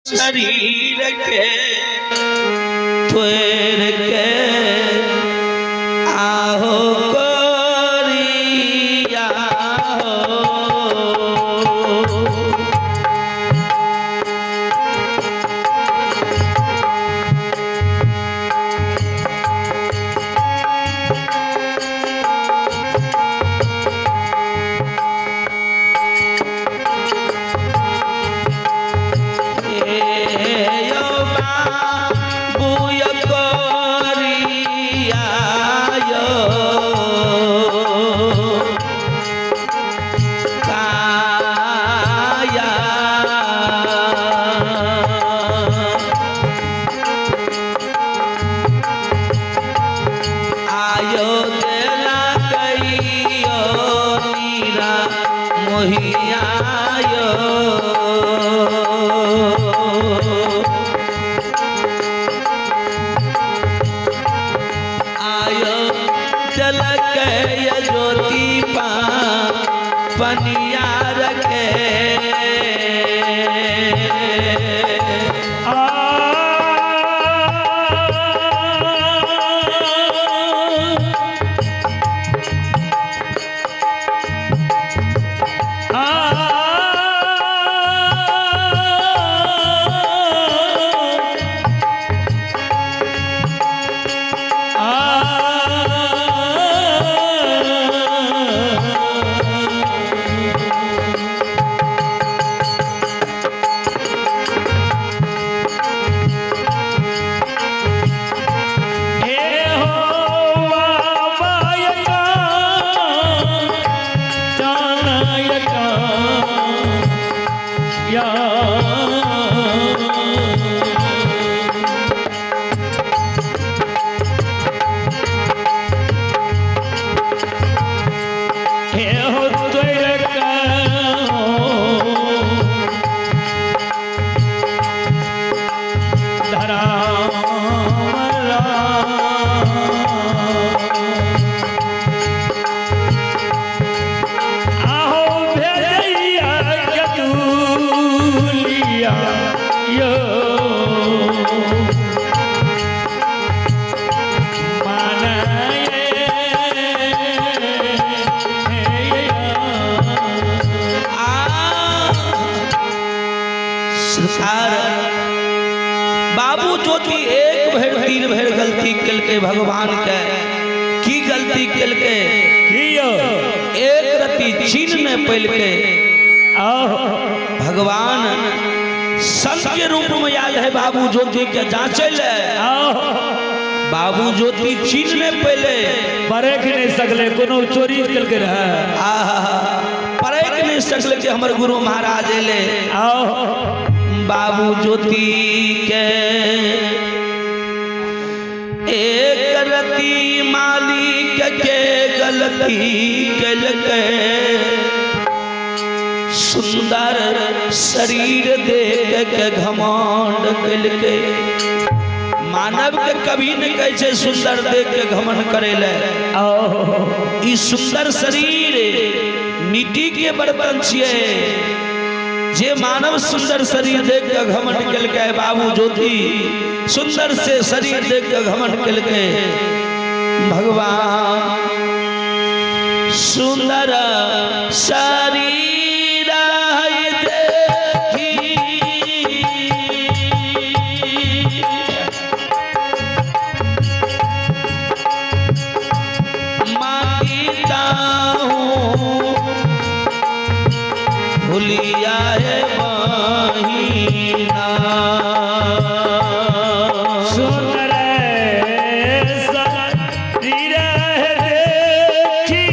शरीर के तोड़ के आहो कोरिया हो। आयो देला कहियो नीरा मोहियायो। आयो जलक ज्योति पा पनिया रखे। सरकार बाबू ज्योति एक भर तीन भर गलती केलकै भगवान के। की गलती केलकै? एक रति छीन ने पैलकै। भगवान संत के रूप में आयल है बाबू ज्योति के जांचे ले। बाबू ज्योति छीन ने पहले परख नहीं सकले, कोनो चोरी केलकै रहे। आहा, परख नहीं सकले कि हमर गुरु महाराज एले। बाबू ज्योति के एक रति मालिक के गलती केलकै, सुंदर शरीर देख के घमंड केलकै। मानव के कभी नहीं कहै छै सुंदर देख के घमंड करे ले। ई सुंदर शरीर मिट्टी के बर्तन छियै। जे मानव सुंदर शरीर देख के घमंड केलकै, बाबू ज्योति सुंदर से शरीर देख के घमंड केलकै। भगवान सुंदर शरीर देखी माटी हूँ भूलिया है बहिना। सुंदर शरीर देखी।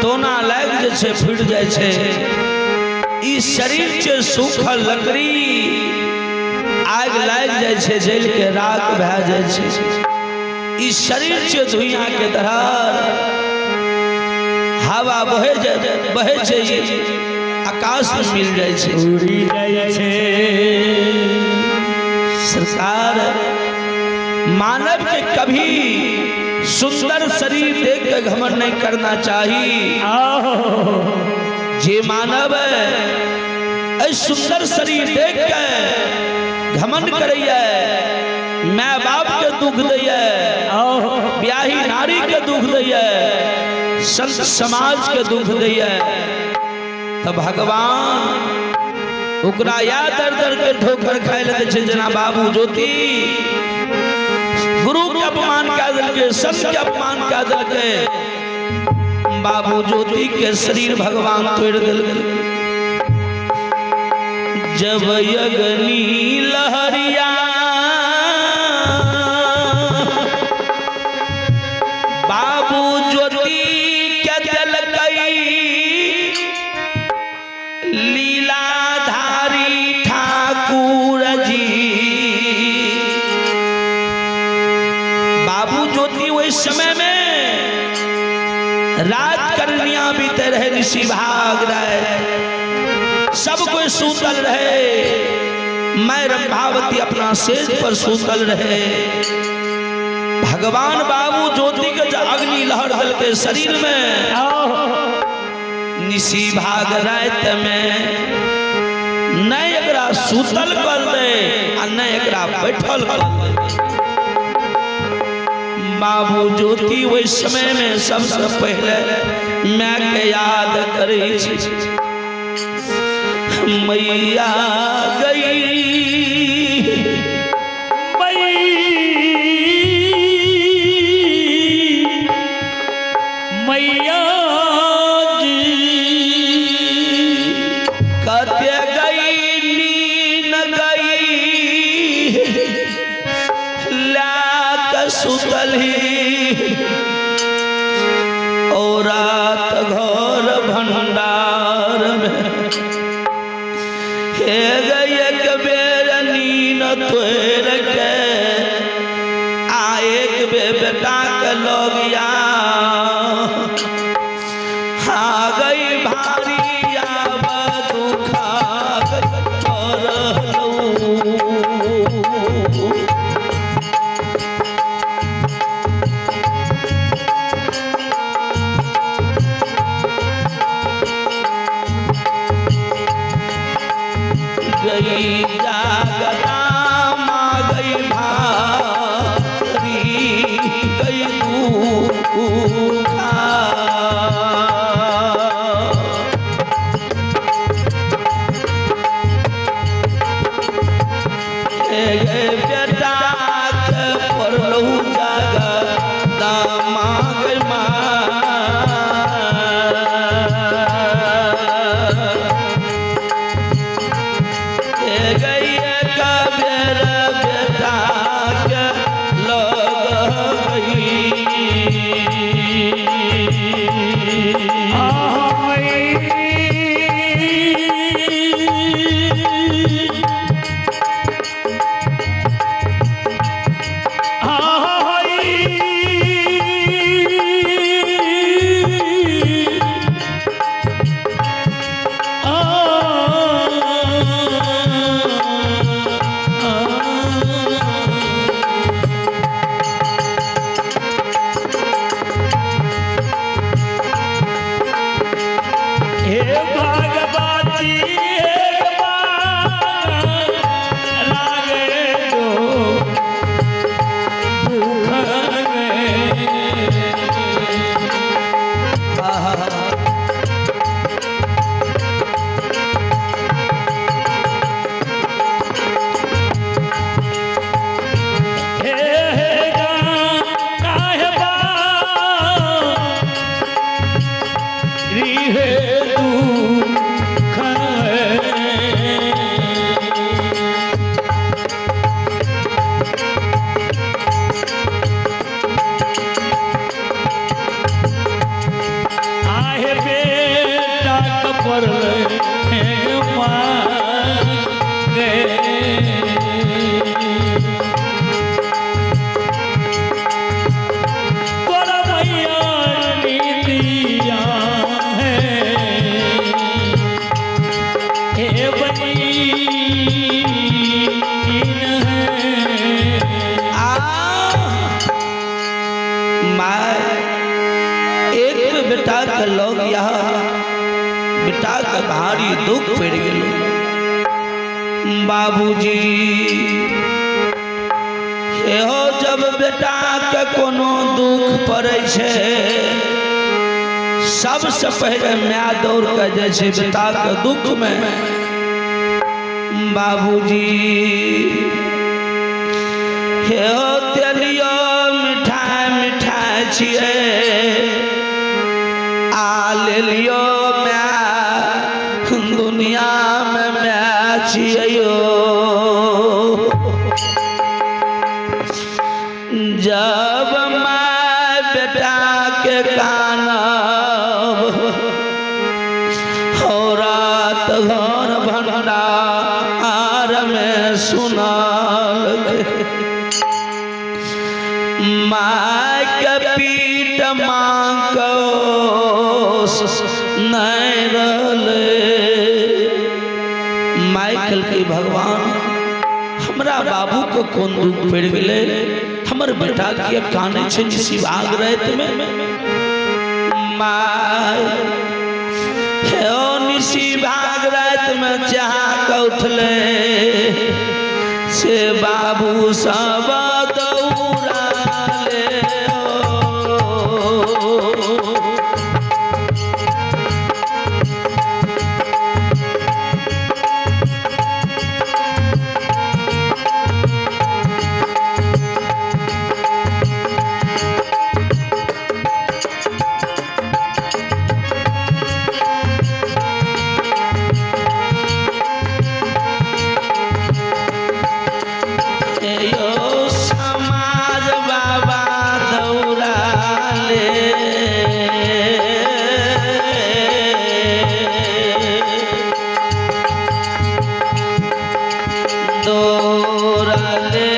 दोना लागि जाइ छै, फूटि जाइ छै। ई शरीर छै सूखल लकड़ी, आगि लागि जाइ छै, जलि के राख भए जाइ छै। ई शरीर छै धुइयां के दरहर, हवा बहे बहे छै, आकाश में मिल जाइ छै, उड़ि जाइ छै। सरकार मानव के कभी सुंदर शरीर देख के घमंड नहीं करना चाहिए। जे मानव है सुंदर शरीर देख के घमंड करैया, माय बाप के दुख दैया, ब्याही नारी के दुख दैया, संत समाज के दुख दैया, तो भगवान ओकरा या दर दर के ठोकर खाय लए दै छै। जेना बाबू ज्योति गुरु के अपमान कए देलकै, संत के अपमान कए देलकै, बाबू ज्योति के शरीर भगवान तोड़ि देलकै। जब अग्नि लहरिया बाबू ज्योति के देलकै, लीलाधारी ठाकुर जी। बाबू ज्योति ओहि समय में रात करनिया बीते रहे, ऋषि भाग रहे, सब कोई सूतल रहे, मैं रंभावती अपना सेज पर सूतल रहे। भगवान बाबू ज्योति के जो अग्नि लहर दल शरीर में, निशी भाग रात में नहीं एकरा सूतल कर दे आ नहीं एकरा बैठल कर दे। बाबू ज्योति ओहि समय में सबसे पहले मैं के याद करै छी, मैया गई मैया जी कते गई नीन गई लाक सुतलही, और रात घर भंडार में हे गई एक बेर नीन तोड़ के आ एक बेर बेटा के लगिया आ गई भारी आब दुखा करलू। गई जागदामा गई भारी गई दुखा। हे गे बेटा के पड़लहु जागदामा गई माँ। हे गई कबेर बेटा के लग गई। हे भगवती लागे जो दुख में। हे हे काहे बारी हे दुख आहे। पड़लै हे माय गे। तोरा मैया नीतिया है हे बहिन है। आ my एक बेटा के लग यहाँ बेटा के भारी दुख पड़ गेलो। बाबूजी हे हो, जब बेटा के कोनो दुख पड़े छै सबसे पहले my दौड़ के जाइ छै बेटा के दुख में। बाबूजी हे हो, तेलियो मिठाई मिठाई छियै आ लेलियो my, दुनिया में my छियै यो। जब my बेटा के कानब हो रात घर भंडार में सुनल, my के पीठ माँ को नहीं रहले। My कहलकै भगवान हमरा बाबू के कोन दुख पड़ि गेलै, हमर बेटा किया कानै छै निशिभाग राति में। My हे ओ निशिभाग राति में चाह के उठले से बाबू सब दौड़ा ले ओ। यो समाज बाबा दौड़ा ले। दौड़ा ले।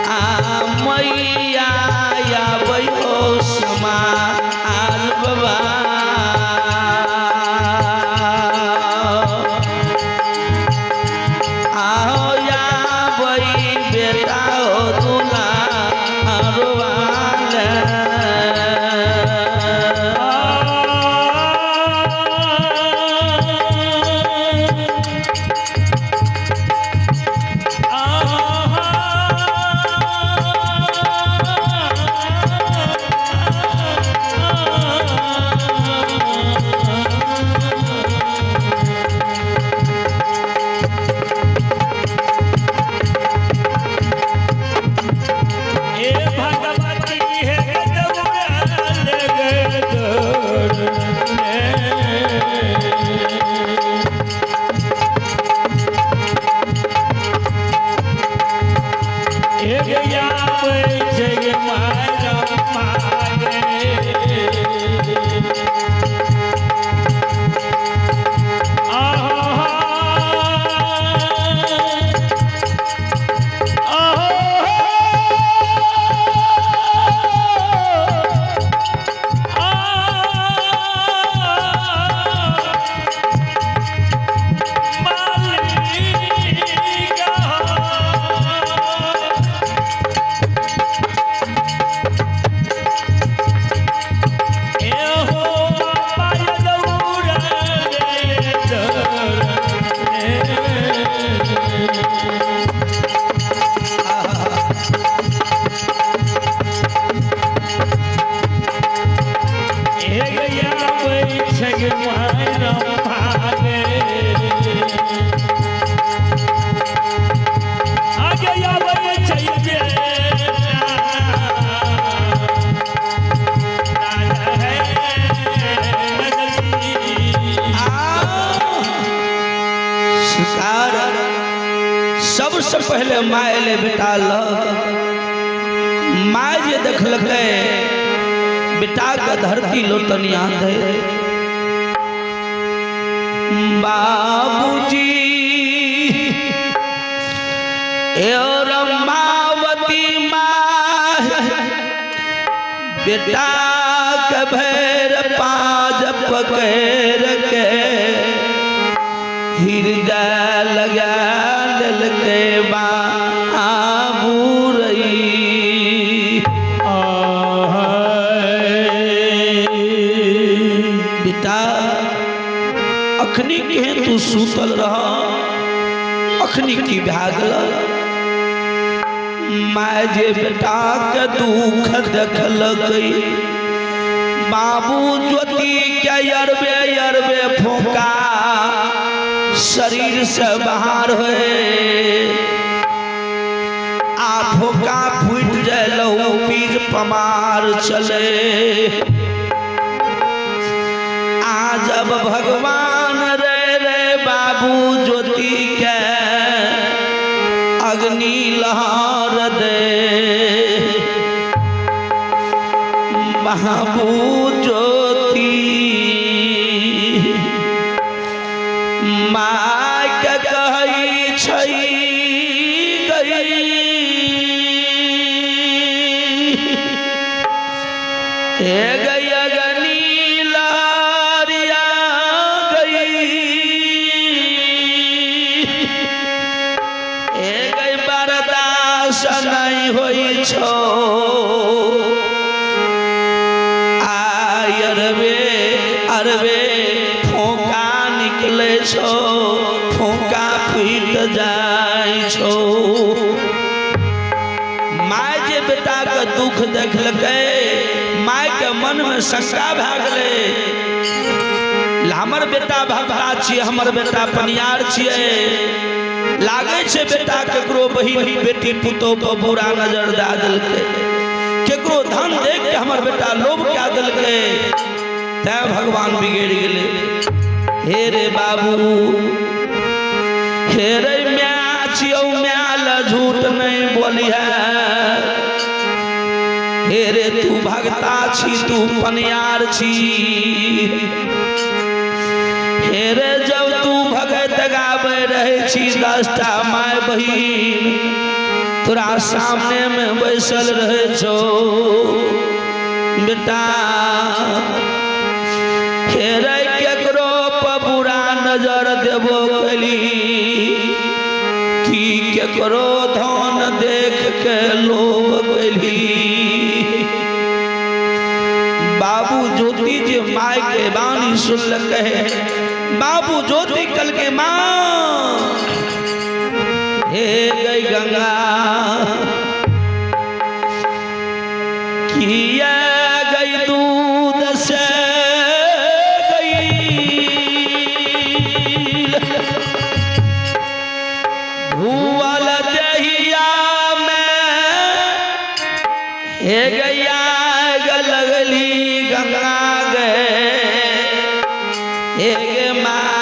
आ मैया आबै हो समाज बाबा, आओ आबै बेटा हो दुलारवा ले। ए भगवती हे दौड़ल गे दौड़ले। एक आबै छै गे माय मागे। आहा सरकार सबसे पहले my ले बेटा लग। माय जे देखलकै बेटा के धरती लोटनिया दे। बाबूजी ए रमावती माँ बेटा के भैर पाज पकड़ के हृदय लगा लेलकै बाबू रई। बेटा अखनी के तू सुतल रह, अखनी की भए गेल? माय जे बेटा के दुख देखलकै, बाबू ज्योति के अरबे अरबे फोका शरीर से बाहर होए, आ फोका फूट जाए, लहू पीज पमार चले। आ जब भगवान रे रे बाबू ज्योति के अग्नि लहर दे, बाबू ज्योति माय के कहै छै गई, हे गई अग्नि लहरिया गई, हे गई बर्दाश्त नहीं होई छो। आय अरबे अरबे फोका निकले छो, फोका फूट जाय छो। माय जे बेटा के दुख देखलकै, माय के मन में शंका भए गेलै, हमर बेटा भगता छियै, हमर बेटा पनियार छियै, लागै छै बेटा केकरो बहिन बेटी पुतोह पर बुरा नजर दए देलकै, केकरो धन देख के हमर बेटा लोभ कए देलकै, तैं भगवान बिगड़ि गेलै। हे रे बाबू, हे रे my छियौ, my लए झूठ नहीं बोलिहे। हे रे तू भगता छी, तू पनियार छी। हे रे जब तू भगत गाबै रहै छी, 10टा my बहिन तोरा सामने में बैसल रहै छौ। बेटा हे रे केकरो पर बुरा नजर देबो कली कि केकरो धन देख के लोभ कली? बाबू ज्योति जे my के वाणी सुनलकै, बाबू ज्योति कल के माँ हे गई गंगा, किया गई दूध से गई भूअल दहिया में, हे गैया लगली गंगा गे, हे गे माँ।